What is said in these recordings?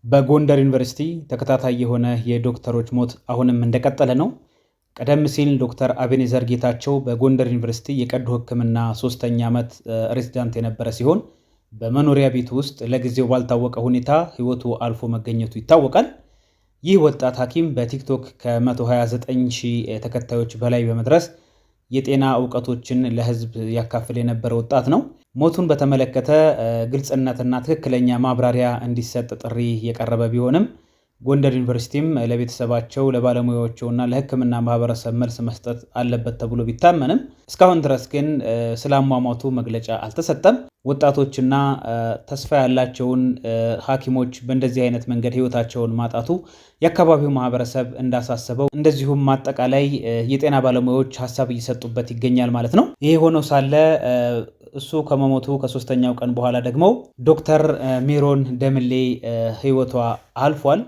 በጎንደር ዩኒቨርሲቲ ተከታታይ የሆነ የዶክተሮች ሞት አሁንም እንደቀጠለ ነው። ቀደም ሲል ዶክተር አቤኔዘር ጌታቸው በጎንደር ዩኒቨርሲቲ የቀዶ ሕክምና ሶስተኛ ዓመት resident የነበረ ሲሆን በመኖሪያ ቤቱ ውስጥ ለጊዜው ባልታወቀ ሁኔታ ሕይወቱ አልፎ መገኘቱ ይታወቃል። ይህ ወጣት ሐኪም በቲክቶክ ከ129 ሺህ ተከታዮች በላይ በመድረስ የጤና እውቀቶችን ለሕዝብ ያካፍል የነበረ ወጣት ነው። ሞቱን በተመለከተ ግልጽነትና ትክክለኛ ማብራሪያ እንዲሰጥ ጥሪ የቀረበ ቢሆንም ጎንደር ዩኒቨርሲቲም ለቤተሰባቸው ለባለሙያዎቸውና ለሕክምና ማህበረሰብ መልስ መስጠት አለበት ተብሎ ቢታመንም እስካሁን ድረስ ግን ስለ አሟሟቱ መግለጫ አልተሰጠም። ወጣቶችና ተስፋ ያላቸውን ሐኪሞች በእንደዚህ አይነት መንገድ ህይወታቸውን ማጣቱ የአካባቢው ማህበረሰብ እንዳሳሰበው እንደዚሁም አጠቃላይ የጤና ባለሙያዎች ሀሳብ እየሰጡበት ይገኛል ማለት ነው። ይሄ ሆኖ ሳለ እሱ ከመሞቱ ከሶስተኛው ቀን በኋላ ደግሞ ዶክተር ሜሮን ደምሌ ህይወቷ አልፏል።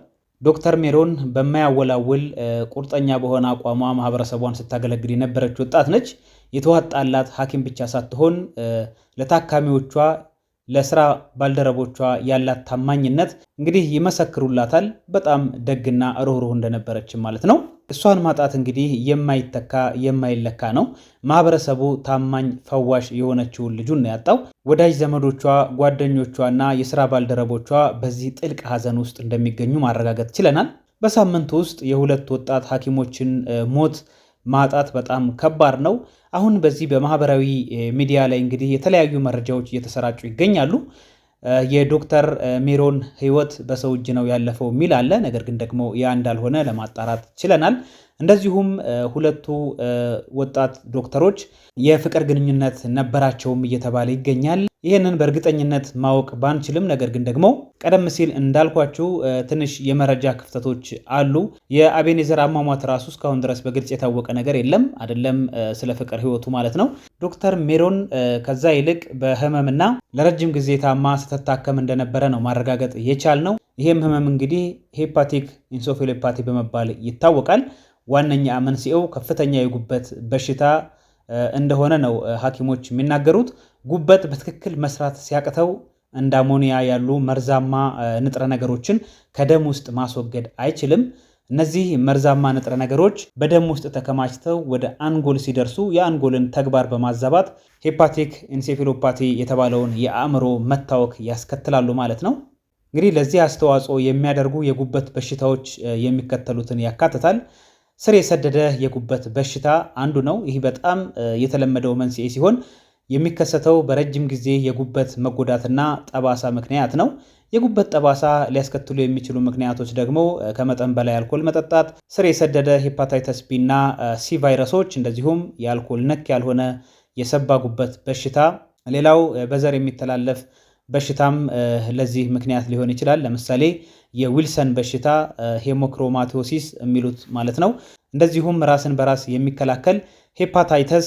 ዶክተር ሜሮን በማያወላውል ቁርጠኛ በሆነ አቋሟ ማህበረሰቧን ስታገለግል የነበረች ወጣት ነች። የተዋጣላት ሐኪም ብቻ ሳትሆን ለታካሚዎቿ፣ ለስራ ባልደረቦቿ ያላት ታማኝነት እንግዲህ ይመሰክሩላታል። በጣም ደግና ሩህሩህ እንደነበረችም ማለት ነው። እሷን ማጣት እንግዲህ የማይተካ የማይለካ ነው። ማህበረሰቡ ታማኝ ፈዋሽ የሆነችውን ልጁን ነው ያጣው። ወዳጅ ዘመዶቿ፣ ጓደኞቿ እና የስራ ባልደረቦቿ በዚህ ጥልቅ ሐዘን ውስጥ እንደሚገኙ ማረጋገጥ ችለናል። በሳምንቱ ውስጥ የሁለት ወጣት ሐኪሞችን ሞት ማጣት በጣም ከባድ ነው። አሁን በዚህ በማህበራዊ ሚዲያ ላይ እንግዲህ የተለያዩ መረጃዎች እየተሰራጩ ይገኛሉ። የዶክተር ሜሮን ሕይወት በሰው እጅ ነው ያለፈው የሚል አለ። ነገር ግን ደግሞ ያ እንዳልሆነ ለማጣራት ችለናል። እንደዚሁም ሁለቱ ወጣት ዶክተሮች የፍቅር ግንኙነት ነበራቸውም እየተባለ ይገኛል። ይህንን በእርግጠኝነት ማወቅ ባንችልም ነገር ግን ደግሞ ቀደም ሲል እንዳልኳችሁ ትንሽ የመረጃ ክፍተቶች አሉ። የአቤኔዘር አሟሟት ራሱ እስካሁን ድረስ በግልጽ የታወቀ ነገር የለም፣ አይደለም ስለ ፍቅር ህይወቱ ማለት ነው። ዶክተር ሜሮን ከዛ ይልቅ በህመምና ለረጅም ጊዜ ታማ ስትታከም እንደነበረ ነው ማረጋገጥ የቻልነው። ይህም ህመም እንግዲህ hepatic encephalopathy በመባል ይታወቃል። ዋነኛ መንስኤው ከፍተኛ የጉበት በሽታ እንደሆነ ነው ሐኪሞች የሚናገሩት። ጉበት በትክክል መስራት ሲያቅተው እንደ አሞኒያ ያሉ መርዛማ ንጥረ ነገሮችን ከደም ውስጥ ማስወገድ አይችልም። እነዚህ መርዛማ ንጥረ ነገሮች በደም ውስጥ ተከማችተው ወደ አንጎል ሲደርሱ የአንጎልን ተግባር በማዛባት hepatic encephalopathy የተባለውን የአእምሮ መታወክ ያስከትላሉ ማለት ነው። እንግዲህ ለዚህ አስተዋጽኦ የሚያደርጉ የጉበት በሽታዎች የሚከተሉትን ያካትታል። ስር የሰደደ የጉበት በሽታ አንዱ ነው። ይህ በጣም የተለመደው መንስኤ ሲሆን የሚከሰተው በረጅም ጊዜ የጉበት መጎዳትና ጠባሳ ምክንያት ነው። የጉበት ጠባሳ ሊያስከትሉ የሚችሉ ምክንያቶች ደግሞ ከመጠን በላይ አልኮል መጠጣት፣ ስር የሰደደ ሄፓታይተስ ቢ እና ሲ ቫይረሶች፣ እንደዚሁም የአልኮል ነክ ያልሆነ የሰባ ጉበት በሽታ። ሌላው በዘር የሚተላለፍ በሽታም ለዚህ ምክንያት ሊሆን ይችላል። ለምሳሌ የዊልሰን በሽታ hemochromatosis የሚሉት ማለት ነው። እንደዚሁም ራስን በራስ የሚከላከል ሄፓታይተስ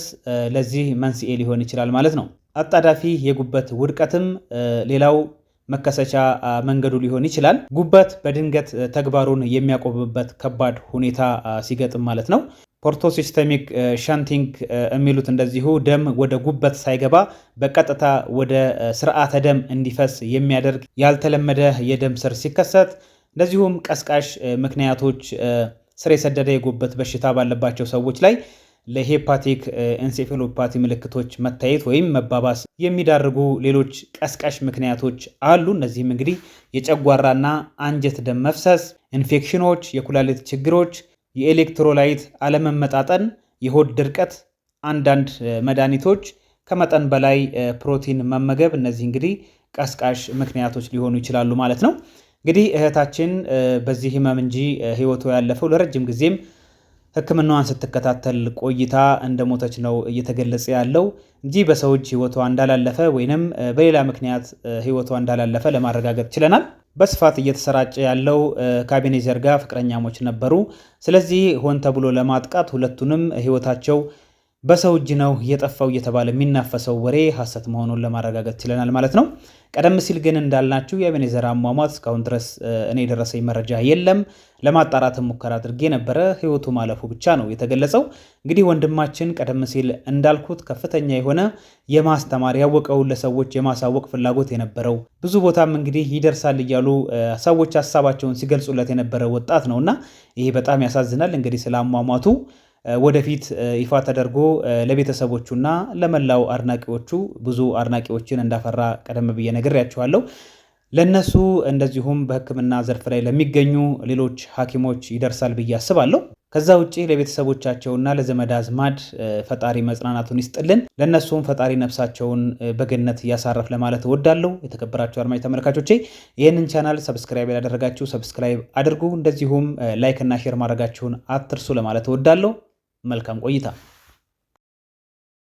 ለዚህ መንስኤ ሊሆን ይችላል ማለት ነው። አጣዳፊ የጉበት ውድቀትም ሌላው መከሰቻ መንገዱ ሊሆን ይችላል። ጉበት በድንገት ተግባሩን የሚያቆምበት ከባድ ሁኔታ ሲገጥም ማለት ነው። portosystemic shunting የሚሉት እንደዚሁ ደም ወደ ጉበት ሳይገባ በቀጥታ ወደ ስርዓተ ደም እንዲፈስ የሚያደርግ ያልተለመደ የደም ስር ሲከሰት፣ እንደዚሁም ቀስቃሽ ምክንያቶች ስር የሰደደ የጉበት በሽታ ባለባቸው ሰዎች ላይ ለ hepatic encephalopathy ምልክቶች መታየት ወይም መባባስ የሚዳርጉ ሌሎች ቀስቃሽ ምክንያቶች አሉ። እነዚህም እንግዲህ የጨጓራና አንጀት ደም መፍሰስ፣ ኢንፌክሽኖች፣ የኩላሊት ችግሮች፣ የ electrolyte አለመመጣጠን፣ የሆድ ድርቀት፣ አንዳንድ መድኃኒቶች፣ ከመጠን በላይ ፕሮቲን መመገብ፣ እነዚህ እንግዲህ ቀስቃሽ ምክንያቶች ሊሆኑ ይችላሉ ማለት ነው። እንግዲህ እህታችን በዚህ ህመም እንጂ ህይወቷ ያለፈው ለረጅም ጊዜም ሕክምናዋን ስትከታተል ቆይታ እንደሞተች ነው እየተገለጸ ያለው እንጂ በሰው እጅ ህይወቷ እንዳላለፈ ወይንም በሌላ ምክንያት ህይወቷ እንዳላለፈ ለማረጋገጥ ችለናል። በስፋት እየተሰራጨ ያለው ከአቤኔዘር ጋር ፍቅረኛሞች ነበሩ። ስለዚህ ሆን ተብሎ ለማጥቃት ሁለቱንም ህይወታቸው በሰው እጅ ነው የጠፋው እየተባለ የሚናፈሰው ወሬ ሐሰት መሆኑን ለማረጋገጥ ችለናል ማለት ነው። ቀደም ሲል ግን እንዳልናችሁ የአቤኔዘር አሟሟት እስካሁን ድረስ እኔ የደረሰኝ መረጃ የለም። ለማጣራትም ሙከራ አድርጌ ነበረ። ሕይወቱ ማለፉ ብቻ ነው የተገለጸው። እንግዲህ ወንድማችን ቀደም ሲል እንዳልኩት ከፍተኛ የሆነ የማስተማር፣ ያወቀውን ለሰዎች የማሳወቅ ፍላጎት የነበረው፣ ብዙ ቦታም እንግዲህ ይደርሳል እያሉ ሰዎች ሀሳባቸውን ሲገልጹለት የነበረ ወጣት ነው እና ይሄ በጣም ያሳዝናል። እንግዲህ ስለ አሟሟቱ ወደፊት ይፋ ተደርጎ ለቤተሰቦቹና ለመላው አድናቂዎቹ፣ ብዙ አድናቂዎችን እንዳፈራ ቀደም ብዬ ነግሬያችኋለሁ። ለነሱ እንደዚሁም በሕክምና ዘርፍ ላይ ለሚገኙ ሌሎች ሐኪሞች ይደርሳል ብዬ አስባለሁ። ከዛ ውጭ ለቤተሰቦቻቸውና ለዘመድ አዝማድ ፈጣሪ መጽናናቱን ይስጥልን። ለእነሱም ፈጣሪ ነፍሳቸውን በገነት እያሳረፍ ለማለት እወዳለሁ። የተከበራችሁ አድማጭ ተመልካቾቼ፣ ይህንን ቻናል subscribe ያላደረጋችሁ subscribe አድርጉ። እንደዚሁም like እና share ማድረጋችሁን አትርሱ ለማለት እወዳለሁ። መልካም ቆይታ።